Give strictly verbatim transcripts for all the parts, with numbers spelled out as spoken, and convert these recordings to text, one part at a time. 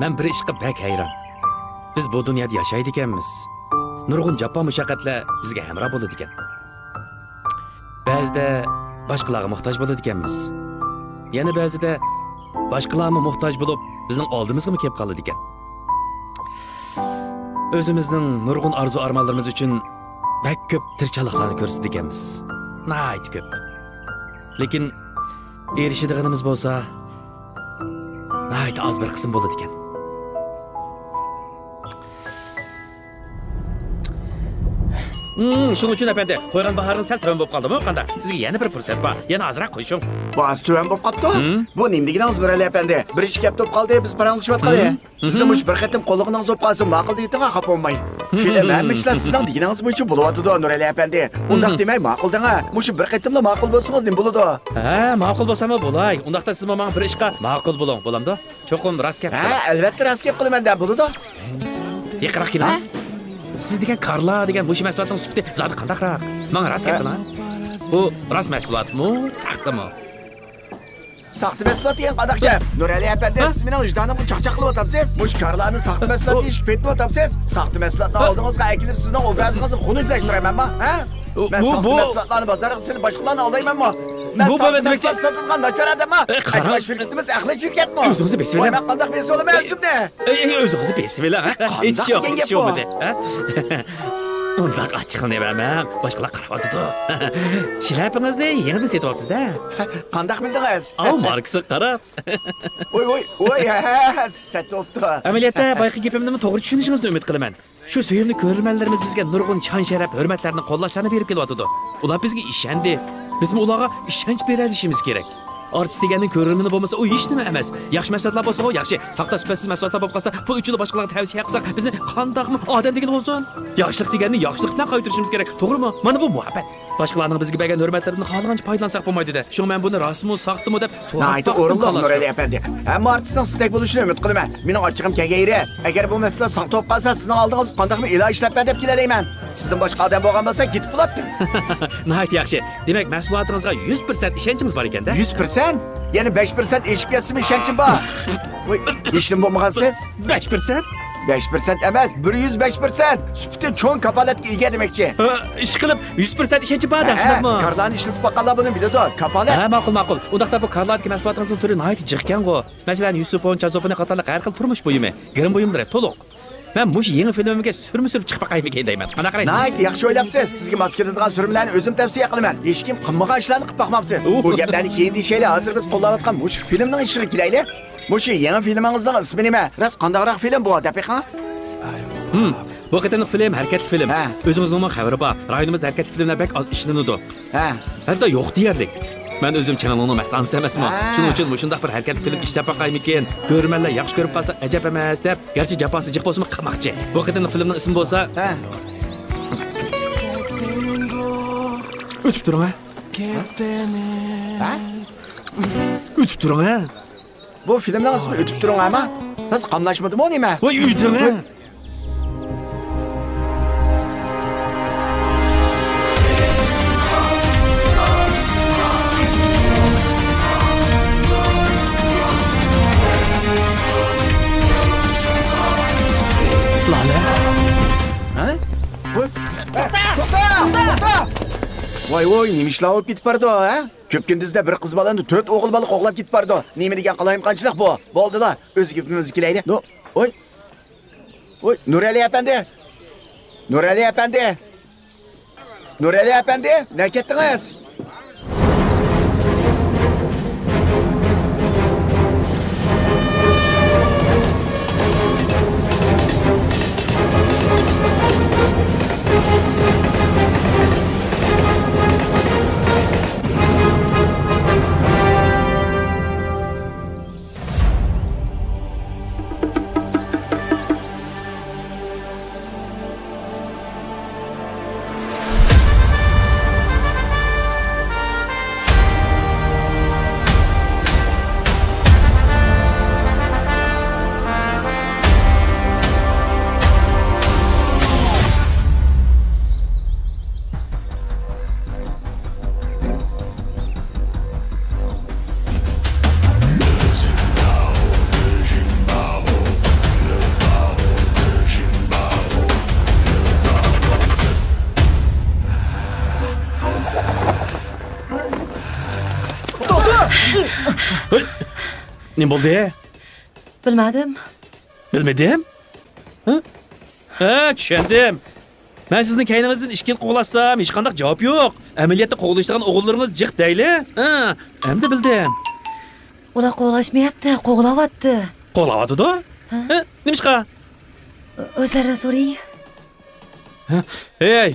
مەن بىر ئىشقا بەك ھەيران. بىز بۇ دۇنيادا ياشايدىكەنمىز. نۇرغۇن جاپا مۇشەققەتلەر بىزگە ھەمراھ بولىدىكەن. بەزىدە باشقىلارغا موھتاج بولىدىكەنمىز. يەنە بەزىدە باشقىلارمۇ موھتاج بولۇپ، بىزنىڭ ئالدىمىزغىمۇ كېلىپ قالىدىكەن. ئۆزىمىزنىڭ نۇرغۇن ئارزۇ-ئارمانلىرىمىز ئۈچۈن بەك كۆپ تىرىشچانلىقلارنى كۆرسىتىدىكەنمىز. ناھايىتى كۆپ. لېكىن ئېرىشىدىغىنىمىز بولسا ناھايىتى ئاز بىر قىسىم بولىدىكەن. ھىم، شۇنىڭ ئۈچۈن ئەپەندى، قويغان باھارىڭىز سەل تۆۋەن بولۇپ قالدىمۇ؟ قانداق؟ سىزگە يەنە بىر پۇرسەت بار. يەنە ئازراق قوشۇڭ. باھاسى تۆۋەن بولۇپ قاپتۇ؟ ھىم؟ بۇ نېمە دېگىنىڭىز، نۇرئەلى ئەپەندى؟ بىر ئىش كەپ توپ قالدى، بىز پاراڭلىشىۋاتقىلى. ھىم؟ بىزنى مۇشۇ بىر قېتىم قوللىغىنىڭىز بولۇپ قالسۇن، ماقۇل دېيىتىڭا، خاپا بولماي. فىلىم ھەممە ئىشلار سىزنىڭ دېگىنىڭىز بويىچە بولۇۋاتىدۇ، نۇرئەلى ئەپەندى. ئۇنداق دېمەي، ماقۇل دەڭە. مۇشۇ بىر قېتىملا ماقۇل بولسىڭىز نېمە بولىدۇ؟ ھە، ماقۇل بولساممۇ بولاي. ئۇنداقتا سىزمۇ ماڭا بىر ئىشقا ماقۇل بولۇڭ، بولامدۇ؟ چوقۇم راست گەپ قىلىڭ. ھە، ئەلۋەتتە راست گەپ قىلىمەن دە، بولىدۇ. يېقىنراق كېلىڭ. ھە؟ سىز دېگەن كارلا دېگەن مۇشۇ مەھسۇلاتنىڭ سۈپىتى زادى قانداقراق؟ ماڭا راست گەپ قىلىڭ. بۇ راست مەھسۇلاتمۇ، ساختىمۇ؟ ساختا مەھسۇلات دېگەن قانداق گەپ؟ نۇرئەلى ئەپەندى، ھە؟ سىز مېنىڭ ۋىجدانىمغا چاقچاق قىلىۋاتامسىز؟ مۇشۇ كارلانى ساختا مەھسۇلات ھە؟ دېيىشكە پېتىنىۋاتامسىز؟ ساختا مەھسۇلاتنى ھە؟ ئالدىڭىزغا ئەكېلىپ، سىزنىڭ ئوبرازىڭىزنى خۇنۈكلەشتۈرەمەنمۇ؟ ھە؟ مەن بۇ، ساختا بۇ مەھسۇلاتلارنى بازارغا سېلىپ، باشقىلارنى ئالدايمەنمۇ؟ مەن بۇ، بۇ ساختا مەھسۇلات ساتىدىغان ناچار ئادەممۇ؟ ئەي، قاراڭ. ئەجەبا شىركىتىمىز ئەخلەت شىركەتمۇ؟ ئۆزىڭىزنى بېسىۋېلىڭ. ۋاي، مەن قانداق بېسىۋالىمەن ئۆزۈمنى؟ ئەي، ئەي، ئۆزىڭىزنى بېسىۋېلىڭ، ھە؟ قانداق ھېچ يوق، دېگەن ھېچ گەپ بۇ؟ يوق بۇنى، ھە؟ ئۇنداق ئاچچىقلىنىۋەرمەڭ، باشقىلار قاراۋاتىدۇ. شىلەپىڭىزنى يېڭىدىن سېتىۋاپسىز-دە. قانداق بىلدىڭىز؟ ئاۋۇ ماركىسىغا قاراپ. ۋوي، ۋوي، ۋوي، ھە، ھە، ھە، سەت بوپتۇ. ئەمەلىيەتتە، بايىقى گېپىمنىمۇ توغرا چۈشىنىشىڭىزنى ئۈمىد قىلىمەن. شۇ سۆيۈملۈك كۆرۈرمەنلىرىمىز بىزگە نۇرغۇن شان-شەرەپ، ھۆرمەتلەرنى، قوللاشلارنى بېرىپ كېلىۋاتىدۇ. ئۇلار بىزگە ئىشەندى. بىزمۇ ئۇلارغا ئىشەنچ بېرەلىشىمىز كېرەك. ئارتىس دېگەننىڭ كۆرۈرمىنى بولمىسا، ئۇ ھېچنېمە ئەمەس. ياخشى مەھسۇلاتلار بولسىغۇ ياخشى، ساختا سۈپەتسىز مەھسۇلاتلار بولۇپ قالسا، پۇل ئۈچۈنلا باشقىلارغا تەۋسىيە قىلساق، بىزنى قانداقمۇ ئادەم دېگىلى بولسۇن؟ ياخشىلىق دېگەننى ياخشىلىق بىلەن قايتۇرۇشىمىز كېرەك، توغرىمۇ؟ مانا بۇ مۇھەببەت. باشقىلارنىڭ بىزگە بەرگەن ھۆرمەتلىرىدىن خالىغانچە پايدىلانساق بولمايدۇ-دە. شۇڭا مەن بۇنى راستمۇ، ساختىمۇ دەپ سوراپ باقتىم، خالاس. ناھايىتى ئورۇنلۇق، نۇرئەلى ئەپەندى. ھەممە ئارتىسنىڭ سىزدەك بولۇشىنى ئۈمىد قىلىمەن. مېنىڭ ئاچچىقىم كەلگەيرى. ئەگەر بۇ مەھسۇلات ساختا بولۇپ قالسا، سىزنىڭ ئالدىڭىزغا قانداقمۇ ئىلاھىي ئىشلەپ بەر دەپ كېلەلەيمەن. سىزدىن باشقا ئادەم بولغان بولسا، كېتىپ بولاتتىم. ناھايىتى ياخشى. دېمەك، مەھسۇلاتىڭىزغا يۈز پىرسەنت ئىشەنچىڭىز بار ئەكەن-دە؟ يۈز پىرسەنت؟ يەنە بەش پىرسەنت ئېشىپ كەتسىمۇ ئىشەنچىم بار. ۋوي، ھېچنېمە بولمىغانسىز؟ بەش پىرسەنت؟ بەش پىرسەنت ئەمەس، بىر يۈز بەش پىرسەنت. سۈپىتى چوڭ كاپالەتكە ئىگە دېمەكچى. ھە، ئىشقىلىپ، يۈز پىرسەنت ئىشەنچىم بار دەڭ، ھە، شۇنداقمۇ؟ كارلانى ئىشلىتىپ باققانلار بۇنى بىلىدۇ، كاپالەت. ھە، ماقۇل، ماقۇل. ئۇنداقتا بۇ كارلاردىكى مەھسۇلاتىڭىزنىڭ تۈرى ناھايىتى جىقكەنغۇ. مەسىلەن، يۈسۈپۇن، چازوپىنى قاتارلىق ھەر خىل تۇرمۇش بۇيۇمى، گىرىم بۇيۇملىرى تولۇق. مەن مۇشۇ يېڭى فىلىمىمگە سۈرمە سۈرۈپ چىقىپ باقايمىكىن دەيمەن. قانداق قارايسىز؟ ناھايىتى ياخشى ئويلاپسىز. سىزگە ماس كېلىدىغان سۈرمىلەرنى ئۆزۈم تەۋسىيە قىلىمەن. ھېچكىم قىلمىغان ئىشلارنى قىلىپ باقمامسىز. ئۇ. بۇ گەپلەرنى كېيىن دېيىشەيلى، ھازىر بىز قوللاۋاتقان مۇشۇ فىلىمنىڭ ئىشىغا كېلەيلى. مۇشۇ يېڭى فىلىمىڭىزنىڭ ئىسمى نېمە؟ راست قانداقراق فىلىم بۇ، دەپ بېقىڭ. ھىم، بۇ قېتىملىق فىلىم ھەرىكەتلىك فىلىم. ھە. ئۆزىڭىزنىڭمۇ خەۋىرى بار. رايونىمىزدا ھەرىكەتلىك فىلىملەر بەك ئاز ئىشلىنىدۇ. ھە. ھەتتا يوق دېيەرلىك. مەن ئۆزۈم چېنىلنىڭ مەستانىسى ئەمەسمۇ. ھە. شۇنىڭ ئۈچۈن مۇشۇنداق بىر ھەرىكەتلىك فىلىم ئىشلەپ باقايمىكىن؟ كۆرۈرمەنلەر ياخشى كۆرۈپ قالسا ئەجەب ئەمەس دەپ، گەرچە جاپاسى جىق بولسىمۇ قىلماقچى. بۇ قېتىملىق فىلىمنىڭ ئىسمى بولسا، ھە. ئۆتۈپ تۇرۇڭ، ھە. ھە؟ ئۆتۈپ تۇرۇڭ، ھە. بۇ فىلىمنىڭ ئىسمى ئۆتۈپ تۇرۇڭ، ئەمما تازا قاملاشمىدىمۇ نېمە؟ ۋاي، ئۆتۈرۈڭ، ھە. لالە. ھە؟ ۋاي. توختا! توختا! ۋاي، ۋاي، نېمە ئىشلار بولۇپ كېتىپ بارىدۇ، ھە؟ كۆپ كۈندۈزدە بىر قىز بالىنى تۆت ئوغۇل بالا قوغلاپ كېتىپ بارىدۇ. نېمە دېگەن قالايمىقانچىلىق بۇ؟ بولدىلا، ئۆز گېپىمىزگە كېلەيلى. نو، ۋوي. ۋوي، نۇرئەلى ئەپەندى! نۇرئەلى ئەپەندى! نۇرئەلى ئەپەندى، نەگە كەتتىڭىز؟ نېمە بولدى؟ بىلمەدىم. بىلمىدىم؟ ھە؟ ھە، چۈشەندىم. مەن سىزنىڭ كەينىڭىزدىن ئىككى يىل قوغلاشسام، ھېچقانداق جاۋاب يوق. ئەمەلىيەتتە قوغلىشىدىغان ئوغۇللىرىڭىز جىق دەيلى. ھە، ئەمدى بىلدىم. ئۇلار قوغلاشمىيەتتى، قوغلاۋاتتى. قوغلاۋاتىدۇ؟ ھە؟ ھە، نېمىشقا؟ ئۆ-، ئۆزلىرىدىن سورىيىن. ھە؟ ھەي!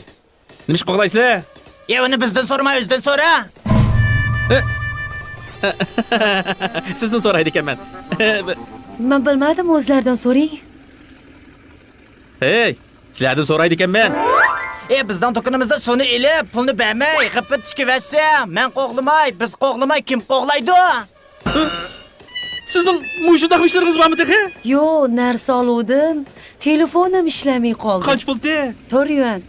نېمىشقا قوغلايسىلەر؟ يا، ئۇنى بىزدىن سورىما، ئۆزىدىن سورا. ھە؟ سىزدىن سورايدىكەنمەن. مەن بىلمەدىم، ئۆزلىرىدىن سورىيىن. ھەي! سىلەردىن سورايدىكەنمەن. ئى، بىزنىڭ دۇكىنىمىزدا سۇنى ئېلىپ، پۇلنى بەرمەي، غىپپىدە تىكىۋەتسە، مەن قوغلىماي، بىز قوغلىماي، كىم قوغلايدۇ؟ سىزنىڭ مۇشۇنداق ئىشلىرىڭىز بارمۇ تېخى؟ يوق، نەرسە ئالۇۋىدىم. تېلېفونۇم ئىشلەمەي قالدى. قانچە پۇلتى؟ تۆت يۈەن.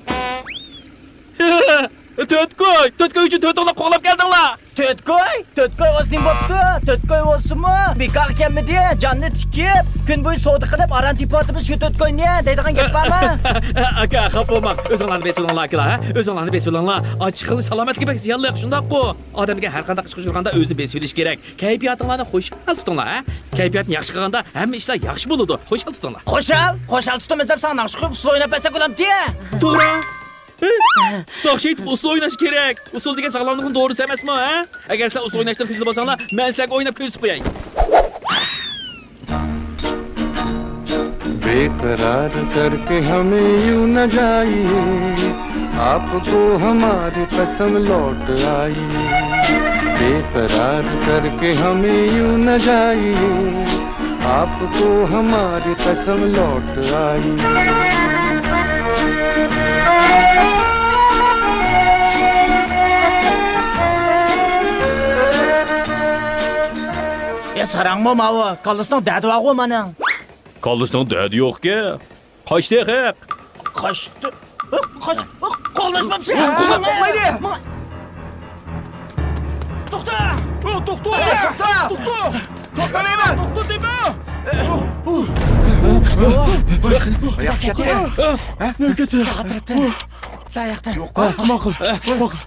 تۆت كوي! تۆت كوي ئۈچۈن تۆت ئوغلاپ قوغلاپ كەلدىڭلار! تۆت كوي؟ تۆت كوي بولسا نېمە بوپتۇ؟ تۆت كوي بولسىمۇ، بىكارغا كەلمىدى. جاننى تىكىپ، كۈن بويى سودا قىلىپ، ئاران تېپىۋاتىمىز شۇ تۆت كوينى دەيدىغان گەپ بارمۇ؟ ئاكا، خاپا بولماڭ. ئۆزۈڭلارنى بېسىۋېلىڭلار، ئاكىلار، ھە؟ ئۆزۈڭلارنى بېسىۋېلىڭلار. ئاچچىقىنى سالامەتلىككە بەك زىيانلىق، شۇنداققۇ؟ ئادەمگە ھەر قانداق ئىشقا ئۇچرىغاندا ئۆزىنى بېسىۋېلىش كېرەك. كەيپىياتىڭلارنى خۇشال تۇتۇڭلار، ھە؟ كەيپىياتنى ياخشى قىلغاندا ھەممە ئىشلار ياخشى بولىدۇ. خۇشال تۇتۇڭلار. خۇشال؟ خۇشال تۇتىمىز دەپ ساڭا ناخشا قويۇپ ئۇسسۇل ئويناپ بەرسەك بولامتى؟ توغرا. ناخشا ئېيتىپ ئۇسسۇل ئويناش كېرەك. ئۇسسۇل دېگەن ساغلاملىقنىڭ دورىسى ئەمەسمۇ، ھە؟ ئەگەر سىلەر ئۇسسۇل ئويناشتىن خىجىل بولساڭلار، مەن سىلەرگە ئويناپ كۆرسىتىپ قوياي. بے قرار کر کے ہمیں یوں نہ جائیے، آپ کو ہماری قسم لوٹ آئی۔ بے قرار کر کے ہمیں یوں نہ جائیے، آپ کو ہماری قسم لوٹ آئی۔ ئە، ساراڭمۇ ماۋۇ؟ كاللىسىنىڭ دەردى بارغۇ مانا. كاللىسىنىڭ دەردى يوقكەن. قاچ تېخى. قاچتى. قاچ. قوغلاشماپسەن. قوغلايدۇ. توختا! توختا! توختا! توختا! توختا دەيمەن! توختا دەيمەن! ئاياق كەتتى. ھە؟ نېمە كەتتى؟ ساڭا تەرەپتىن. ساڭا ياقتىن. يوق. ماقۇل. ماقۇل.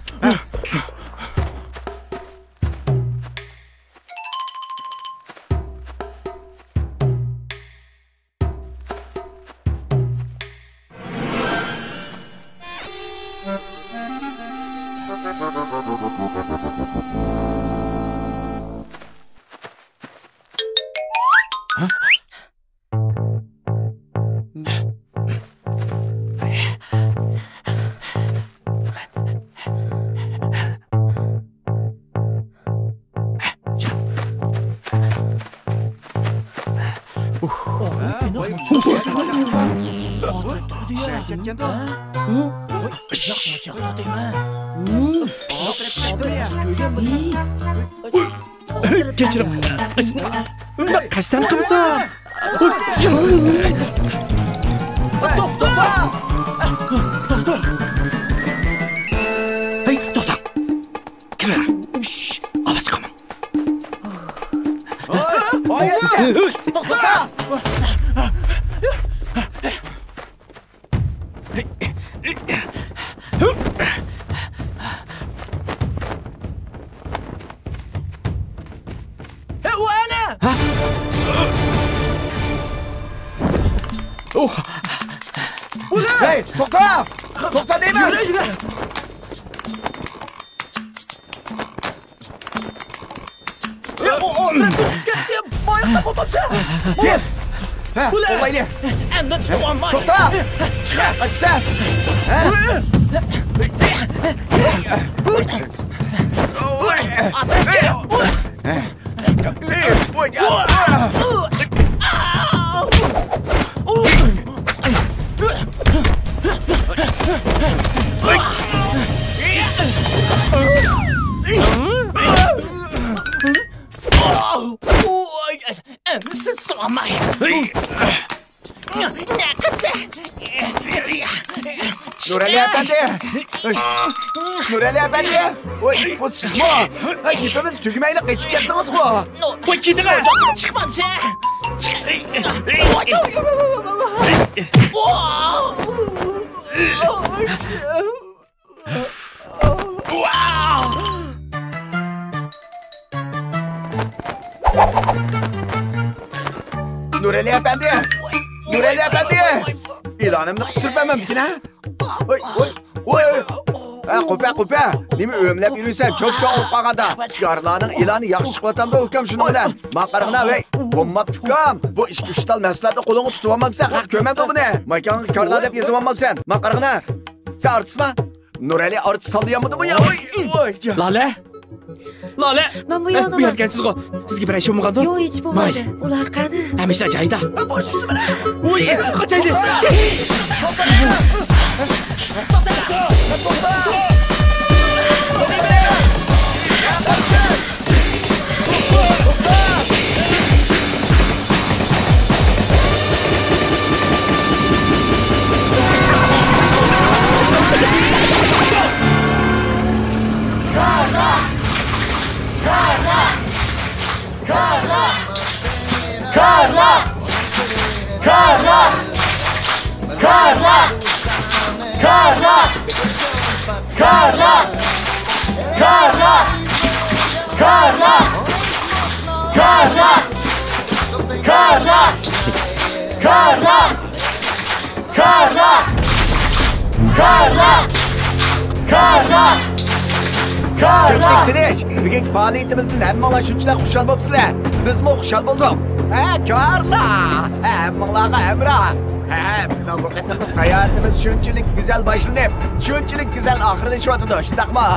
كەچۈرۈڭ. قەستەن قىلسا. توختا! توختا! ھەي، توختاڭ! كىرىڭ! شش، ئاۋاز چىقارماڭ! توختا! ھە، ئۇ ئەنە! ھە؟ ئۇھ! ھەي، توختا! توختا دەيمەن! يۈگۈر، يۈگۈر! ئۇ، ئۇ، ئۇ، تىرىپ چۈشۈپ كەتتى. بايىقى بولماپسەن. يېس. ھە، ئۇلار. ئوۋايلى. ئەمدى تۇتۇۋالماي. توختا. چىقار. ئاچسا. ھە؟ ئاتايدى. ئەمدى سىز تۇتۇۋالماي. نۇرەلى ئەپەندى! نۇرەلى ئەپەندى! ۋوي، بۇ سىزمۇ؟ ھە، گېپىمىز تۈگىمەيلا قېچىپ كەتتىڭىزغۇ؟ ۋوي، كېتىڭ! چىقمامسەن! ئەلى ئەپەندى! نۇرئەلى ئەپەندى! ئىلانىمنى قىستۇرۇپ بەرمەمدىكىن، ھە؟ ۋاي، ۋاي، ۋاي! ھە، قوپە، قوپە! نېمە ئۆمىلەپ يۈرۈسەن؟ چوچ چوڭ بولۇپ قالغاندا. كارلانىڭ ئىلانى ياخشى چىقىۋاتامدۇ، ئۇكام، شۇنىڭ بىلەن؟ ماڭا قارىغىنا، ۋەي! بولماپتۇ، ئۇكام! بۇ ئىككى-ئۈچ تال مەھسۇلاتنى قولۇڭغا تۇتۇۋالمامسەن؟ ھەق كۆرمەمدۇ بۇنى؟ ماكانغا كارلا دەپ يېزىۋالمامسەن؟ ماڭا قارىغىنا! سەن ئارتىسما؟ نۇرئەلى ئارتىس تاللىيالمىدىمۇ يا؟ ۋاي! ۋاي، جان! لالە! لالە! مەن بۇ يەردىمەن. بۇ يەردە ئىكەنسىزغۇ؟ سىزگە بىرەر ئىش بولمىغاندۇ؟ يوق، ھېچ بولمىدى. ماي. ئۇلار قەدى؟ ھەممە ئىشلار جايىدا. ۋوي، قاچايلى! كارلا! كارلا! كارلا! كارلا! كارلا! كارلا! كارلا! كۆپچىلىك تىنچ! بۈگۈنكى پائالىيىتىمىزدىن ھەممىڭلار شۇنچىلىك خۇشال بوپسىلەر. بىزمۇ خۇشال بولدۇق. ھە، كارلا! ھە، ھەممىڭلارغا ھەمراھ. ھە، بىزنىڭ بۇ قېتىملىق ساياھىتىمىز شۇنچىلىك گۈزەل باشلىنىپ، شۇنچىلىك گۈزەل ئاخىرلىشىۋاتىدۇ، شۇنداقمۇ؟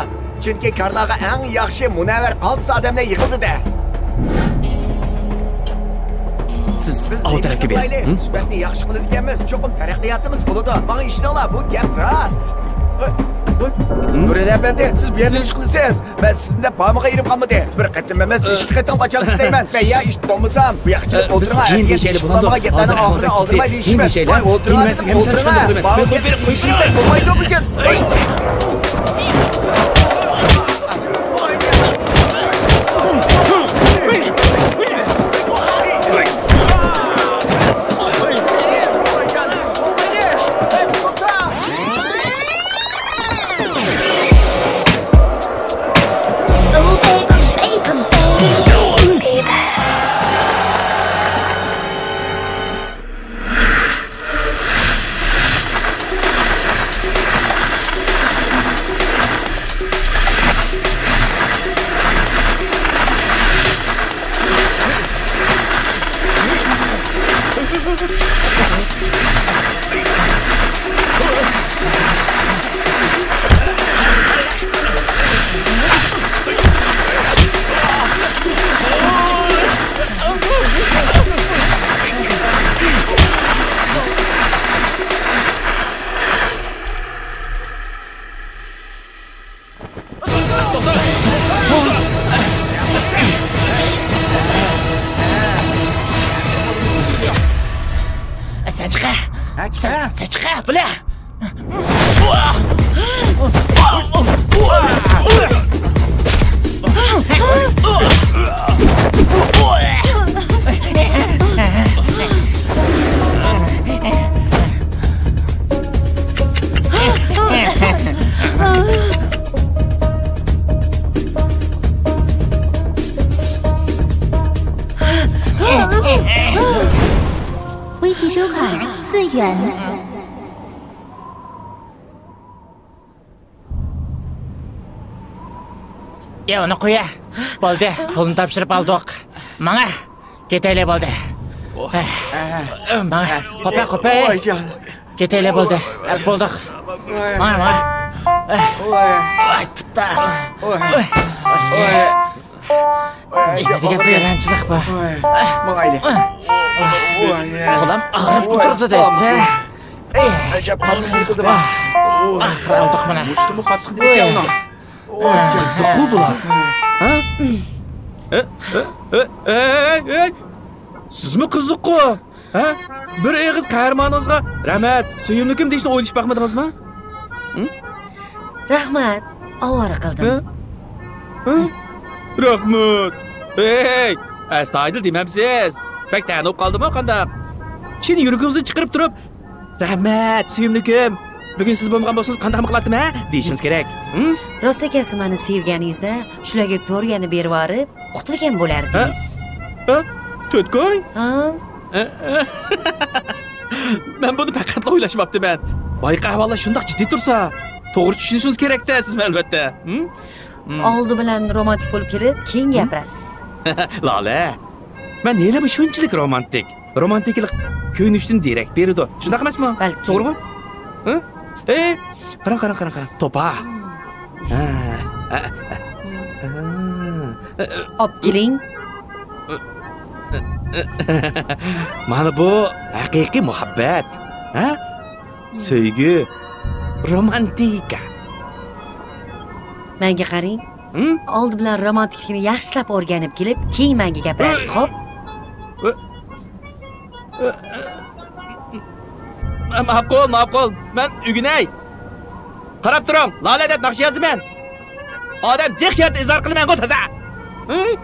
چۈنكى كارلاغا ئەڭ ياخشى مۇنەۋۋەر قالتىس ئادەملەر يىغىلدى-دە. سىز ئاۋۇ تەرەپكە بېرىڭ. ھىم؟ سۈپەتنى ياخشى قىلىدىكەنمىز، چوقۇم تەرەققىياتىمىز بولىدۇ. ماڭا ئىشىنىڭلار، بۇ گەپ راست. ھىم؟ نۇرئەلى ئەپەندى، سىز بۇ يەردە نېمە ئىش قىلىسىز؟ مەن سىزنى دەپ بارمىغان يېرىم قالمىدى. بىر قېتىم ئەمەس، ئىككى قېتىم قاچامسىز دەيمەن. مەن يا ئىشتا بولمىسام، بۇ ياققا كېلىپ ئولتۇرۇڭ، ئەتىگەن ئىش بولمىغان گەپلەرنىڭ ئاخىرىنى ئالدىرماي دېيىشىمەن. ۋاي، ئولتۇرۇڭ، دېدىم، ئولتۇرۇڭ. ماڭا گەپ قىلىشىمسەن بولمايدۇ بۈگۈن. سەن چىقە! سەن، سەن چىقە، بىلە! يا، ئۇنى قويە. بولدى، پۇلنى تاپشۇرۇپ ئالدۇق. ماڭە. كېتەيلى، بولدى. ماڭە. قوپە، قوپە. كېتەيلى، بولدى. بولدۇق. ماڭە، ماڭە. ۋاي، تۇتتا. يەنە دېگەن ۋەيرانچىلىق بار. ماڭايلى. قولام ئاغرىپ تۇرىدۇ دەيسە. ئەجەب قاتتىق يىقىلدىم. ئاخىرى ئالدۇق مانا. مۇشتىمۇ قاتتىق دېمەككەن ئۇنىڭ. قىزىققۇ بۇلار. ھە؟ ئەي، ئەي، ئەي، ئەي! سىزمۇ قىزىققۇ! ھە؟ بىر ئېغىز قەھرىمانىڭىزغا رەھمەت، سۆيۈملۈكۈم دېيىشنى ئويلىشىپ باقمىدىڭىزمۇ؟ ھە؟ رەھمەت، ئاۋارە قىلدىم. ھە؟ ھە؟ رەھمەت. ھەي، ئەستايىدىل دېمەمسىز؟ بەك تەنە بولۇپ قالدىمۇ قانداق؟ چىن يۈرىكىڭىزنى چىقىرىپ تۇرۇپ، رەھمەت، سۆيۈملۈكۈم. بۈگۈن سىز بولمىغان بولسىڭىز قانداقمۇ قىلاتتىم، ھە؟ دېيىشىڭىز كېرەك. ھىم؟ راست ئەكەن، سىز مانا سۆيگەنىڭىزدە شۇلارغا تور يەنە بېرىۋارىپ، قۇتۇلغان بولەردىز. ھە؟ ھە؟ تۆتكوي؟ ھا؟ مەن بۇنى پەقەتلا ئويلاشماپتىمەن. بايىقى ئەھۋاللار شۇنداق جىددىي تۇرسا، توغرا چۈشىنىشىڭىز كېرەك-دە سىزمۇ، ئەلۋەتتە. ھىم؟ ھىم. ئالدى بىلەن رومانتىك بولۇپ كېلىپ، كېيىن ھىم؟ گەپ راست. لالە، مەن ھېلىمۇ شۇنچىلىك رومانتىك. رومانتىكىلىق كۆيۈنۈشتىن دېرەك بېرىدۇ. شۇنداق ئەمەسمۇ؟ بەلكىم. توغرىغۇ؟ ھە؟ ئېي، قاراڭ، قاراڭ، قاراڭ، قاراڭ. توپا. ھە، ھە، ھە. ئاپ كېلىڭ. مانا بۇ ھەقىقىي مۇھەببەت. ھە؟ سۆيگۈ، رومانتىكا. مەنگە قاراڭ. ھىم؟ ئالدى بىلەن رومانتىكىلىقنى ياخشىلاپ ئۆگىنىپ كېلىپ، كېيىن مەنگە گەپ راست، خوپ؟ ماقۇل، ماقۇل. مەن ئۆگىنەي. قاراپ تۇرۇڭ، لالە دەپ ناخشا يازىمەن. ئادەم جىق يەردە ئىزھار قىلىمەنغۇ تازا. ھىم؟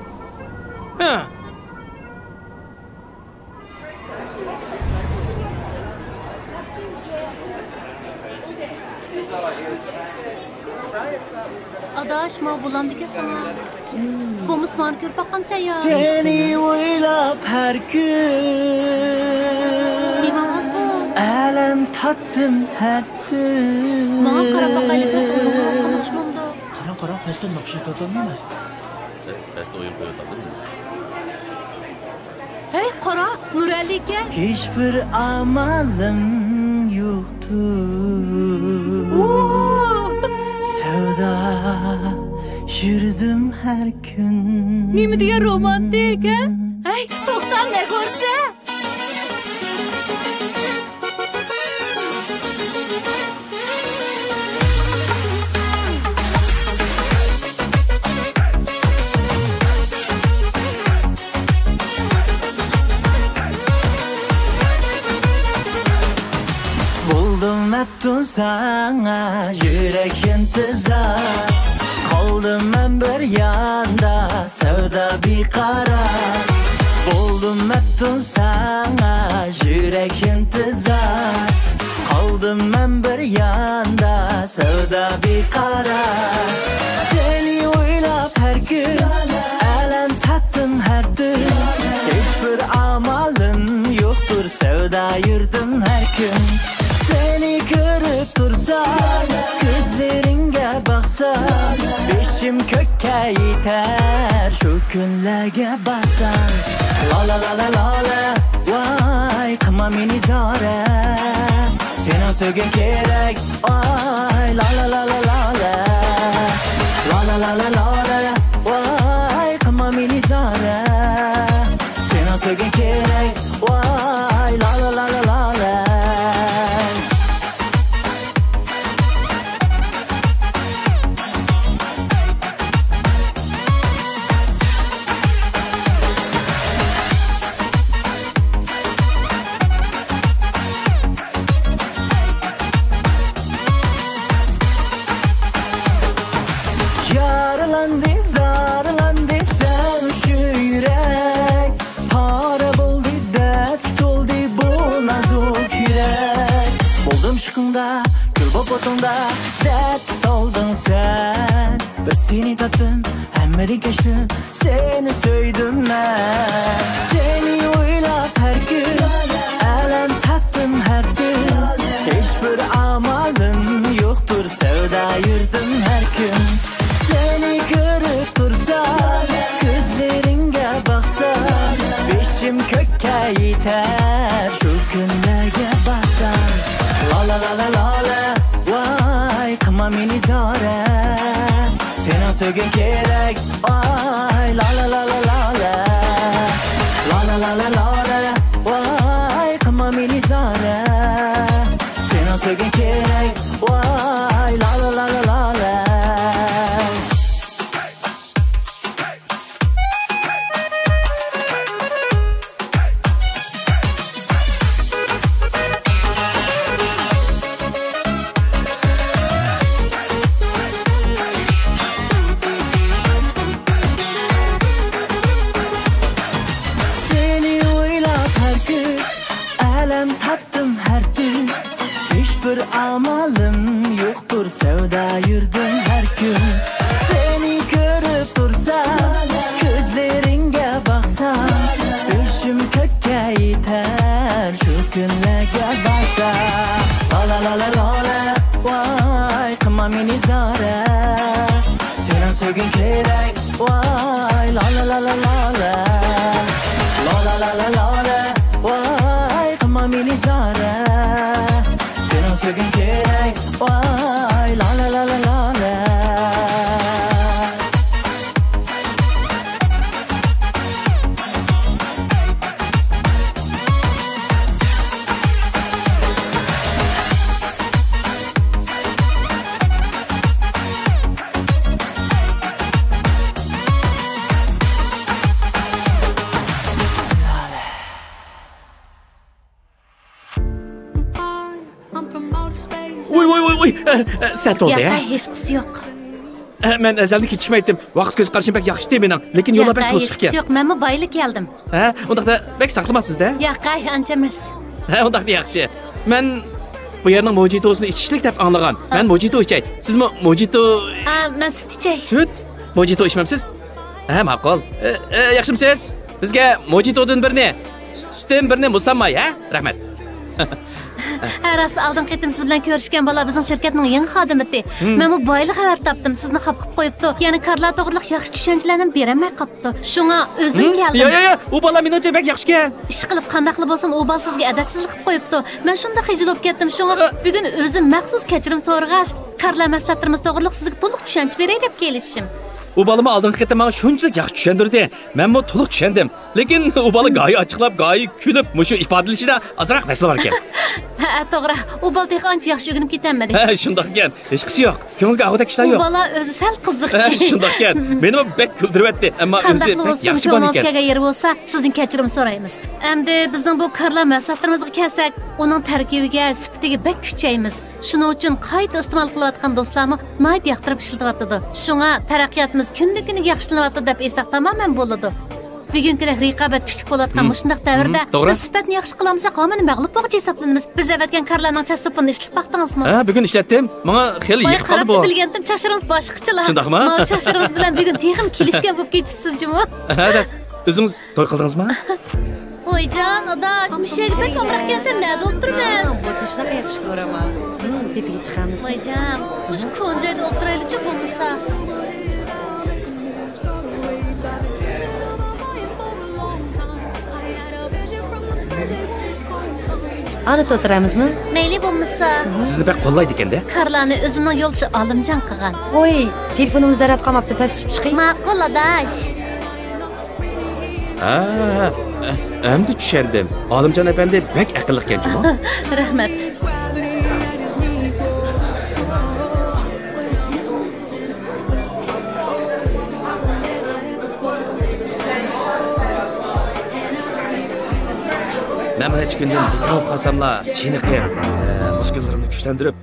ھە. ئاداش، ماۋۇ بولامدىكەن ساڭا. بولمىسا مانا كۆرۈپ باقامسەن يا؟ سېنى ئويلاپ ھەر كۈن نېمە ئاۋاز بۇ؟ ئەلەم تارتتىم ھەر تۈن. ماڭا قاراپ باقايلى، بىز ئويۇنغا ئوخشىمامدۇ؟ قاراڭ، قاراڭ، پەستە ناخشا ئېيتىۋاتامدۇ نېمە؟ پەستە ئويۇن قويۇۋاتامدۇ نېمە؟ ھەي، قارا، نۇرئەلى ئاكا. ھېچبىر ئامالىم يوقتۇر. ئوو! سەۋدا يۈردۈم ھەر كۈن. نېمە دېگەن رومانتىك، ھە؟ ھەي، توختا، نەگورسە! بولدۇم مەپتۇن ساڭا يۈرەك ئىنتىزار، قالدىم مەن بىر ياندا سەۋدا بىقارار. بولدۇم مەپتۇن ساڭا يۈرەك ئىنتىزار، قالدىم مەن بىر ياندا سەۋدا بىقارار. سېنى ئويلاپ ھەر كۈن ئەلەم تارتتىم ھەر تۈن، ھېچبىر ئامالىم يوقتۇر، سەۋدا يۈردۈم ھەر كۈن. سېنى كۆرۈپ تۇرسام، كۆزلىرىڭگە باقسام، بېشىم كۆككە يېتەر شۇ كۈنلەرگە بارسام. لالا، لالا، لالا، ۋاي، قىلما مېنى زارە، سېنىڭ سۆيگۈڭ كېرەك، ئاي، لالا، لالا، لالا. لالا، لالا، لالا، ۋاي، قىلما مېنى زارە، سېنىڭ سۆيگۈڭ كېرەك، ۋاي، لالا، لالا، لالا. يارىلاندى، زارىلاندى سەن شۇ يۈرەك، پارە بولدى، دەردكە تولدى بۇ نازۇك يۈرەك. بولدۇم ئىشقىڭدا، كۈل بوپ ئوتۇڭدا، دەردكە سالدىڭ سەن. بىر سېنى تاپتىم، ھەممىدىن كەچتىم، سېنى سۆيدۈم مەن. سېنى ئويلاپ ھەر كۈن ئەلەم تارتتىم ھەر تۈن، ھېچبىر ئامالىم يوقتۇر، سەۋدا يۈردۈم ھەر كۈن. سېنى كۆرۈپ تۇرسام، كۆزلىرىڭگە باقسام، بېشىم كۆككە يېتەر شۇ كۈنلەرگە بارسام. لالا، لالا، لالا، ۋاي، قىلما مېنى زارە، سېنىڭ سۆيگۈڭ كېرەك، ئاي، لالا، لالا، لالا. لالا، لالا، لالا، ۋاي، قىلما مېنى زارە، سېنىڭ سۆيگۈڭ كېرەك، ۋاي، لالا، لالا، لالا. سېنى ئويلاپ ھەر كۈن ئەلەم تارتتىم ھەر تۈن، ھېچبىر ئامالىم يوقتۇر، سەۋدا يۈردۈم ھەر كۈن. سېنى كۆرۈپ تۇرسام، كۆزلىرىڭگە باقسام، بېشىم كۆككە يېتەر كۈنلەرگە بارسا، لالا لالا لالا، ۋاي، قىلما مېنى زارە. سېنىڭ سۆيگۈڭ كېرەك، ۋاي، لالا لالا لالا. لالا لالا لالا، ۋاي، قىلما مېنى زارە. سېنىڭ سۆيگۈڭ كېرەك، ۋاي، لالا لالا لالا. ۋوي، ۋوي، ۋوي، ۋوي. ئە، ئە، سەت بولدى، ھە؟ ياقەي، ھېچقىسى يوق. ئە، مەن ئەزەلدىن كېچىكمەيتتىم. ۋاقىت كۆز قارىشىم بەك ياخشى ئىدى مېنىڭ. لېكىن يوللار بەك ياقەي، توسۇق ھېچقىسى ئىكەن. يوق، مەنمۇ بايىلا كەلدىم. ھە؟ ئۇنداقتا بەك ساقلىماپسىز-دە؟ ياقەي، ئانچە ئەمەس. ھە، ئۇنداقتا ياخشى. مەن بۇ يەرنىڭ موجىتوسىنى ئىچىشلىك دەپ ئاڭلىغان. ھە. مەن موجىتو ئىچەي. سىزمۇ موجىتو؟ ئا، مەن سۈت ئىچەي. سۈت؟ موجىتو ئىچمەمسىز؟ ھە، ماقۇل. ئە، ئە، ياخشىمۇسىز؟ بىزگە موجىتودىن بىرنى، سۈتتىن بىرنى مۇسامماي، ھە؟ رەھمەت. ھە، راست، ئالدىنقى قېتىم سىز بىلەن كۆرۈشكەن بالا بىزنىڭ شىركەتنىڭ يېڭى خادىمى ئىدى. ھىم. مەنمۇ بايىلا خەۋەر تاپتىم، سىزنى خاپا قىلىپ قويۇپتۇ. يەنە كارلا توغرىلىق ياخشى چۈشەنچىلەرنىمۇ بېرەلمەي قاپتۇ. شۇڭا ئۆزۈم ھىم؟ كەلدىم. يا، يا، يا، ئۇ بالا مېنىڭچە بەك ياخشىكەن. ئىشقىلىپ، قانداقلا بولسۇن، ئۇ بالا سىزگە ئەدەپسىزلىك قىلىپ قويۇپتۇ. مەن شۇنداق خىجىل بولۇپ كەتتىم. شۇڭا ئە، بۈگۈن ئۆزۈم مەخسۇس كەچۈرۈم سورىغاچ، كارلا مەھسۇلاتلىرىمىز توغرىلىق سىزگە تولۇق چۈشەنچە بېرەي دەپ كېلىشىم. ئۇ بالىمۇ ئالدىنقى قېتىم ماڭا شۇنچىلىك ياخشى چۈشەندۈردى. مەنمۇ تولۇق چۈشەندىم. لېكىن ئۇ بالا گاھى ئاچچىقلاپ، گاھى كۈلۈپ، مۇشۇ ئىپادىلىشىدە ئازراق مەسىلە باركەن. ھە، توغرا. ئۇ بالا تېخى ئانچە ياخشى ئۆگىنىپ كېتەلمىدى. ھە، شۇنداقكەن. ھېچقىسى يوق. كۆڭۈلگە ئالغۇدەك ئىشلار ئۇ يوق. بالا ئۆزى سەل قىزىقچى. ھە، شۇنداقكەن. مېنىمۇ بەك كۈلدۈرۈۋەتتى. ئەمما ئۆزى قانداقلا بەك بولسۇن، ياخشى كۆڭلىڭىز بالىكەن. كەلگەن يېرى بولسا، سىزدىن كەچۈرۈم سورايمىز. ئەمدى بىزنىڭ بۇ كارلا مەھسۇلاتلىرىمىزغا كەلسەك، ئۇنىڭ تەركىبىگە، سۈپىتىگە بەك كۈچەيمىز. شۇنىڭ ئۈچۈن قايتا ئىستېمال قىلىۋاتقان دوستلارمۇ ناھايىتى ياقتۇرۇپ ئىشلىتىۋاتىدۇ. شۇڭا تەرەققىياتىمىز كۈندىن-كۈنگە ياخشىلىنىۋاتىدۇ دەپ ئېيتساق تامامەن بولىدۇ. بۈگۈنكىدەك رىقابەت كۈچلۈك بولۇۋاتقان مم. مۇشۇنداق دەۋردە مم، توغرا. بىز سۈپەتنى ياخشى قىلالمىساق، ھامان مەغلۇپ بولغۇچى ھېسابلىنىمىز. بىز ئەۋەتكەن كارلارنىڭ چاچ سوپۇنىنى ئىشلىتىپ باقتىڭىزمۇ؟ ھە، بۈگۈن ئىشلەتتىم. ماڭا خېلى يېقىپ قالدى بۇ. بايىقى بىلگەنتىم، چاچلىرىڭىز باشقىچىلا. شۇنداقمۇ؟ ماۋۇ چاچلىرىڭىز بىلەن بۈگۈن تېخىمۇ كېلىشكەن بولۇپ كېتىپسىز جۇمۇ. ھە، راست. ئۆزىڭىز توي قىلدىڭىزمۇ؟ ۋايجان، ئاداش، مۇشۇ يەرگە بەك ئامراقكەنسەن، نەدە ئولتۇرىمىز؟ بۇ قىشلاق ياخشى كۆرەمەن. تېپىگە چىقامىز. ۋايجان، مۇشۇ كونا جايدا ئولتۇرايلىچۇ بولمىسا. ئانا ئولتۇرامىزمۇ؟ مەيلى بولمىسا. سىزنى بەك قوللايدىكەن-دە. كارلانى ئۆزۈمنىڭ يولدىشى ئالىمجان قىلغان. ۋوي، تېلېفونۇمنى زەرەت قالماپتۇ، پەس چۈشۈپ چىقاي. ماقۇل، ئاداش. ھە، ئەمدى چۈشەندىم. ئالىمجان ئەپەندى بەك ئەقىللىقكەن جۇمۇ. رەھمەت. مەن بىر نەچچە كۈندىن بىر قالساملا چېنىقىپ، ئە، مۇسكۇللىرىمنى كۈچلەندۈرۈپ،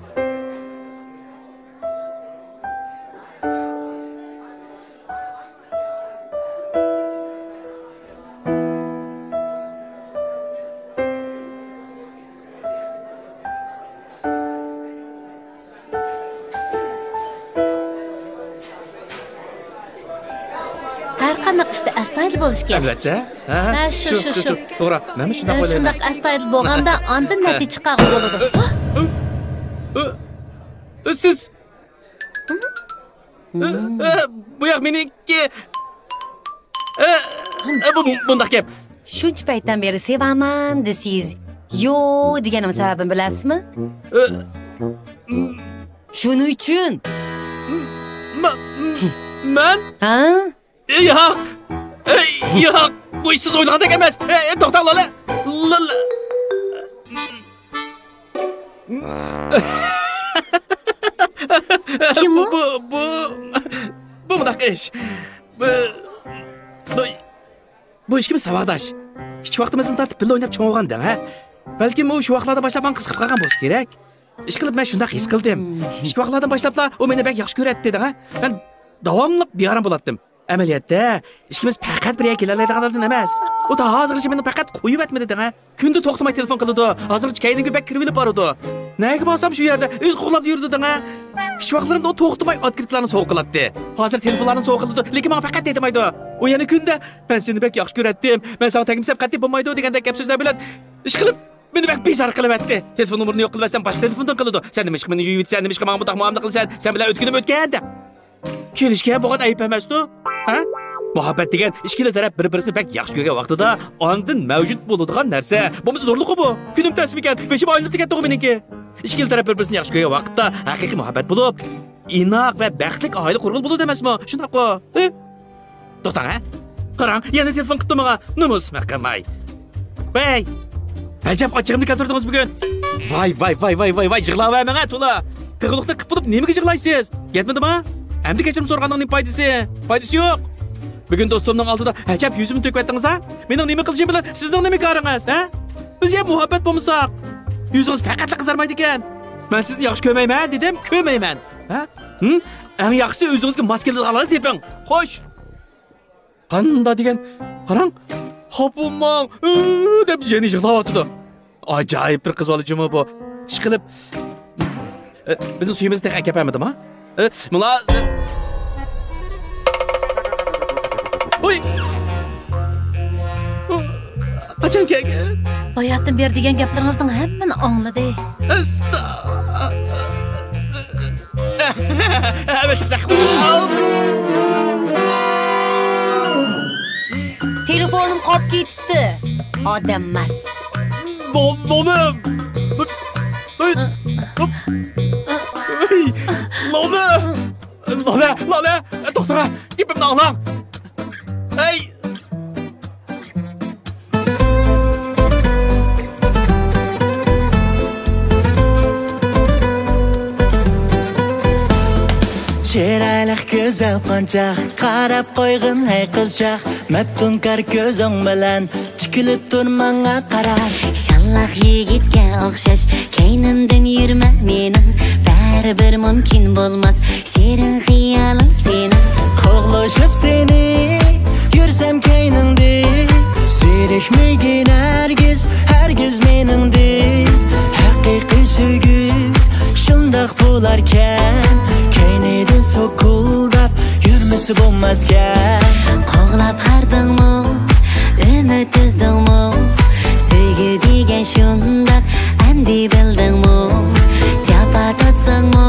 ھەر قانداق ئىشتا ئەستايىدىل بولۇش كېرەك. ئەلۋەتتە. ھە، ھە، شۇ، شۇ، شۇ، شۇ، شۇ. توغرا. مەنمۇ شۇنداق ئە، ئويلايمەن. شۇنداق ئەستايىدىل بولغاندا ئاندىن نەتىجە چىقارغىلى بولىدۇ. ئۆ، ئۆ، ئۆ، سىز ئە، ئە، بۇ ياق مېنىڭكى. ئە، ئە، بۇ، بۇنداق گەپ. شۇنچە پەيتتىن بېرى سېۋەمەن دېسىز، يو دېگەننىڭ سەۋەبىنى بىلەسىزمۇ؟ ئە، شۇنىڭ ئۈچۈن. مە-، مەن؟ ھە؟ ياق! ئەي، ياق! بۇ ئىش سىز ئويلىغاندەك ئەمەس! ئەي، توختاڭ، لالە! لالە! كىم ئۇ؟ بۇ، بۇ، بۇ، بۇ مۇنداق ئىش. بۇ، بۇ، بۇ ئىككىمىز ساۋاقداش. كىچىك ۋاقتىمىزدىن تارتىپ بىللە ئويناپ چوڭ بولغان دەڭ، ھە؟ بەلكىم ئۇ شۇ ۋاقىتلاردىن باشلاپ ماڭا قىزىقىپ قالغان بولسا كېرەك. ئىشقىلىپ، مەن شۇنداق ھېس قىلدىم. كىچىك ۋاقىتلاردىن باشلاپلا ئۇ مېنى بەك ياخشى كۆرەتتى دەڭ، ھە؟ مەن داۋاملىق بىئارام بولاتتىم. ئەمەلىيەتتە، ئىككىمىز پەقەت بىر يەرگە كېلەلەيدىغانلاردىن ئەمەس. ئۇ تا ھازىرغىچە مېنى پەقەت قويۇۋەتمىدى دەڭە. كۈندە توختىماي تېلېفون قىلىدۇ. ھازىرغىچە كەينىمگە بەك كىرىۋېلىپ بارىدۇ. نەگە بارسام شۇ يەردە ئۆزى قوغلاپ يۈرىدۇ دەڭە. كىچىك ۋاقىتلىرىمدا ئۇ توختىماي ئوتكرىتكىلارنى سوۋغا قىلاتتى. ھازىر تېلېفونلارنى سوۋغا قىلىدۇ، لېكىن ماڭا پەقەت دېمەيدۇ. ئۇ يەنە كۈندە، مەن سېنى بەك ياخشى كۆرەتتىم، مەن ساڭا تەگمىسەم قەتئىي بولمايدۇ دېگەندەك گەپ سۆزلەر بىلەن ئىشقىلىپ مېنى بەك بىزار قىلىۋەتتى. تېلېفون نومۇرىنى يوق قىلىۋەتسەم، باشقا تېلېفوندىن قىلىدۇ. سەن نېمىشقا مېنى يۇيۇۋېتىسەن، نېمىشقا ماڭا بۇنداق مۇئامىلە قىلىسەن، سەن بىلەن ئۆتكىنىم ئۆتكەن دەپ. كېلىشكەن بولغان ئەيىب ئەمەستۇ؟ ھە؟ مۇھەببەت دېگەن ئىككىلا تەرەپ بىر-بىرسىنى بەك ياخشى كۆرگەن ۋاقتىدا ئاندىن مەۋجۇت بولىدىغان نەرسە. بولمىسا زورلۇقى بۇ. كۈنۈم تەسمىكەن، بېشىم ئايلىنىپتۇ كەتتىغۇ مېنىڭكى. ئىككىلا تەرەپ بىر-بىرسىنى ياخشى كۆرگەن ۋاقىتتا ھەقىقىي مۇھەببەت بولۇپ، ئىناق ۋە بەختلىك ئائىلە قۇرغىلى بولىدۇ ئەمەسمۇ؟ شۇنداققۇ؟ ھە؟ توختاڭ، ھە؟ قاراڭ، يەنە تېلېفون قىپتۇ ماڭا. نومۇس مەقەماي. ۋەي! ئەجەب ئاچچىقىمنى كەلتۈردىڭىز بۈگۈن. ۋاي، ۋاي، ۋاي، ۋاي، ۋاي، ۋاي، يىغلاۋەرمەڭ ھە تولا. قىلغۇلۇقنى قىپ بولۇپ نېمىگە يىغلايسىز؟ يەتمىدىما؟ ئەمدى كەچۈرۈم سورىغاننىڭ نېمە پايدىسى؟ پايدىسى يوق. بۈگۈن دوستۇمنىڭ ئالدىدا ئەجەب يۈزۈمنى تۆكۈۋەتتىڭىز ھە؟ مېنىڭ نېمە قىلىشىم بىلەن سىزنىڭ نېمە كارىڭىز ھە؟ بىز يا مۇھەببەت بولمىساق؟ يۈزىڭىز پەقەتلا قىزارمايدىكەن. مەن سىزنى ياخشى كۆرمەيمەن دېدىم، كۆرمەيمەن. ھە؟ ھىم؟ ئەڭ ياخشىسى ئۆزىڭىزگە ماس كېلىدىغانلارنى تېپىڭ. خوش. قاندا دېگەن، قاراڭ، خاپا بولماڭ، ئۆ دەپ يەنە يىغلاۋاتىدۇ. ئاجايىپ بىر قىز بالا جۇمۇ بۇ. ئىشقىلىپ، ئە، بىزنىڭ سۈيىمىزنى تېخى ئەكەپ بەرمىدىما؟ ئە، مۇلازىم. ھۇي. قاچان كەلگەن؟ باياتتىن بېرى دېگەن گەپلىرىڭىزنىڭ ھەممىنى ئاڭلىدى. ئەستا. ھەممە چاقچاق. تېلېفونۇم قاپ كېتىپتۇ. ئادەم ئەمەس. نو-، نونۇم. ھەي، ھەي، نونۇم. لالە، لالە، توختاڭ، گېپىمنى ئاڭلاڭ. ھەي! چىرايلىق گۈزەل قونچاق، قاراپ قويغىن ھەي قىزچاق، مەپتۇنكار كۆزۈڭ بىلەن تىكىلىپ تۇر ماڭا قاراپ. شاللاق يىگىتكە ئوخشاش كەينىمدىن يۈرمە مېنىڭ، بەرىبىر مۇمكىن بولماس شېرىن خىيالىڭ سېنىڭ. قوغلىشىپ سېنى يۈرسەم كەينىڭدە، زېرىكمىگىن ھەرگىز، ھەرگىز مېنىڭدىن. ھەقىقىي سۆيگۈ شۇنداق بولاركەن، كەينىدىن سوكۇلداپ يۈرمىسە بولماسكەن. قوغلاپ ھاردىڭمۇ، ئۈمىد ئۈزدۈڭمۇ؟ سۆيگۈ دېگەن شۇنداق، ئەمدى بىلدىڭمۇ؟ جاپا تارتساڭمۇ،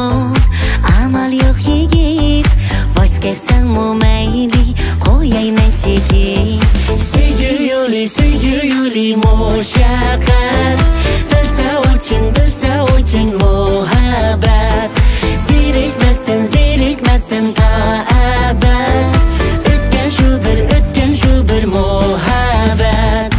ئامال يوق يىگىت، ۋاز كەچسەڭمۇ مەيلى، قويايمەن چېكىت. سۆيگۈ يولى، سۆيگۈ يولى مۇشەققەت، بىلسە ئۇچۇن، بىلسە ئۇچۇن مۇھەببەت. زېرىكمەستىن، زېرىكمەستىن تا ئەبەد. ئۆتكەن شۇ بىر، ئۆتكەن شۇ بىر مۇھەببەت.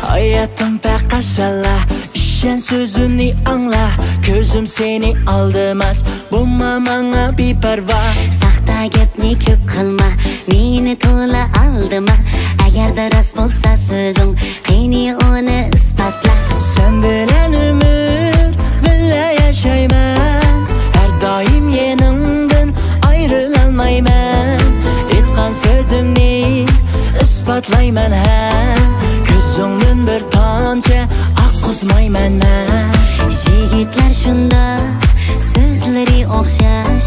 ھاياتىم پەقەت سەنلا، ئىشەن سۆزۈمنى ئاڭلا، كۆزۈم سېنى ئالدىماس، بولما ماڭا بىپەرۋا. ساختا گەپنى كۆپ قىلما، مېنى تولا ئالدىما، ئەگەردە راست بولسا سۆزۈڭ، قېنى ئۇنى ئىسپاتلا. سەن بىلەن ئۆمۈر بىللە ياشايمەن، ھەر دائىم يېنىڭدىن ئايرىلالمايمەن. ئېيتقان سۆزۈمنى ئىسپاتلايمەن ھە، كۆزۈڭدىن بىر تامچە ئاققۇزمايمەن مەن. يىگىتلەر شۇنداق، سۆزلىرى ئوخشاش،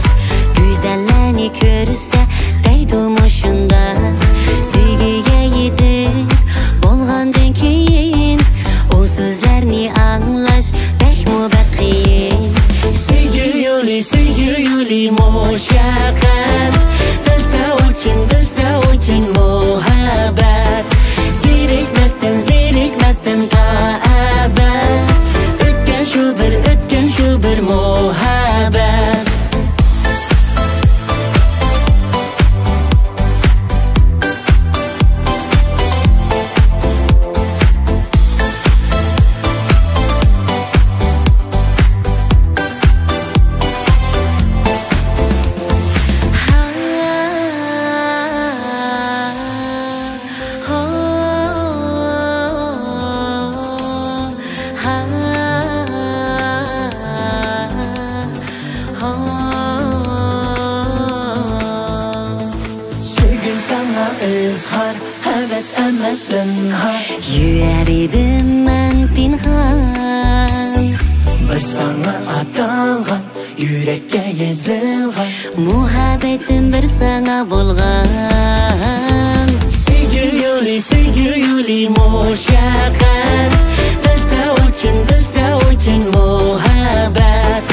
گۈزەللەرنى كۆرسە دەيدۇ مۇشۇنداق. سۆيگۈگە يېتىپ بولغاندىن كېيىن، ئۇ سۆزلەرنى ئاڭلاش بەكمۇ بەك قىيىن. سۆيگۈ يولى، سۆيگۈ يولى مۇشەققەت، بىلسە ئۇچۇن، بىلسە ئۇچۇن مۇھەببەت. زېرىكمەستىن، زېرىكمەستىن تا ئەبەد، ئۆتكەن شۇ بىر، ئۆتكەن شۇ بىر مۇھەببەت. سۆيگۈم ساڭا ئىزھار، ھەۋەس ئەمەسسەن ھا. يۈرەر ئىدىم مەن پىنھان. بىر ساڭا ئاتالغان، يۈرەككە يېزىلغان. مۇھەببىتىم بىر ساڭا بولغان. سۆيگۈ يولى، سۆيگۈ يولى مۇشەققەت. بىلسە ئۇچۇن، بىلسە ئۇچۇن مۇھەببەت.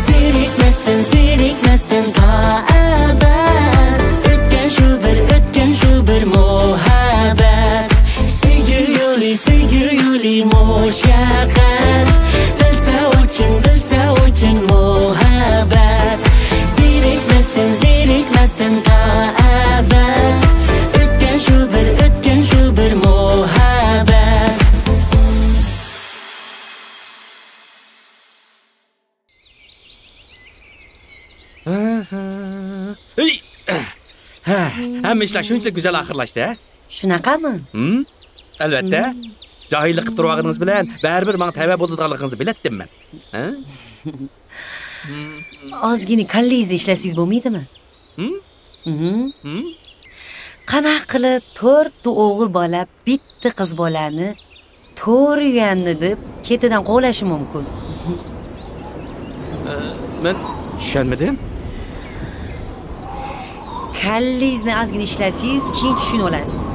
زېرىكمەستىن، زېرىكمەستىن تا ئەبەد. ئۆتكەن شۇ بىر، ئۆتكەن شۇ بىر مۇھەببەت. سۆيگۈ يولى، سۆيگۈ يولى مۇشەققەت. بىلسە ئۇچۇن، بىلسە ئۇچۇن مۇھەببەت. زېرىكمەستىن، زېرىكمەستىن تا ئەبەد. ئۆتكەن شۇ بىر، ئۆتكەن شۇ بىر مۇھەببەت. ھەي! ھە، ھەممە ئىشلار شۇنچىلىك گۈزەل ئاخىرلاشتى، ھە؟ شۇناقامۇ؟ ھىم؟ ئەلۋەتتە. ھىم. جاھىللىق قىلىپ تۇرۇۋالغىنىڭىز بىلەن بەرىبىر ماڭا تەۋە بولىدىغانلىقىڭىزنى بىلەتتىم مەن. ھە؟ ئازغىنە كاللىيىزنى ئىشلەتسىڭىز بولمايدىمۇ؟ ھىم؟ ھىم. ھىم؟ قانداق قىلىپ تۆتتە ئوغۇل بالا، بىتتە قىز بالانى توغرا يۈەننى دەپ كېتىدىن قوغلاشى مۇمكىن. ئە، مەن چۈشەنمىدىم. كاللىيىزنى ئازغىنە ئىشلەتسىز، كېيىن چۈشىنىۋالىسىز.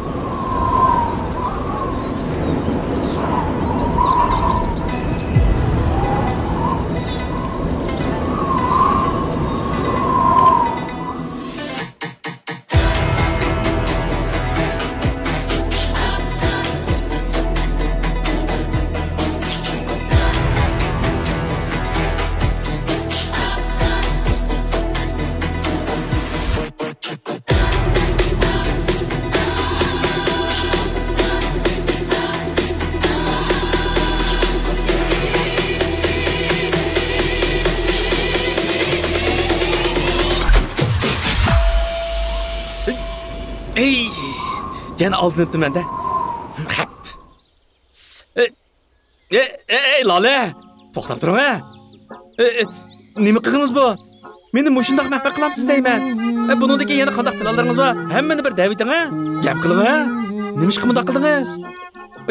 ئەي، يەنە ئالدىنىپتىمەن-دە. خەپ. ئەي، ئەي، ئەي، ئەي، لالە! توختاپ تۇرۇڭ، ھە! ئەي، ئەي، نېمە قىلغىنىڭىز بۇ؟ مېنى مۇشۇنداق مەھپە قىلامسىز دەيمەن. ئەي، بۇنىڭدىن كېيىن يەنە قانداق پىلانلىرىڭىز بار؟ ھەممىنى بىر دەۋېتىڭ، ھە! گەپ قىلىڭ، ھە! نېمىشقا مۇنداق قىلدىڭىز؟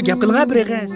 گەپ قىلىڭ، ھە، بىر ئېغىز.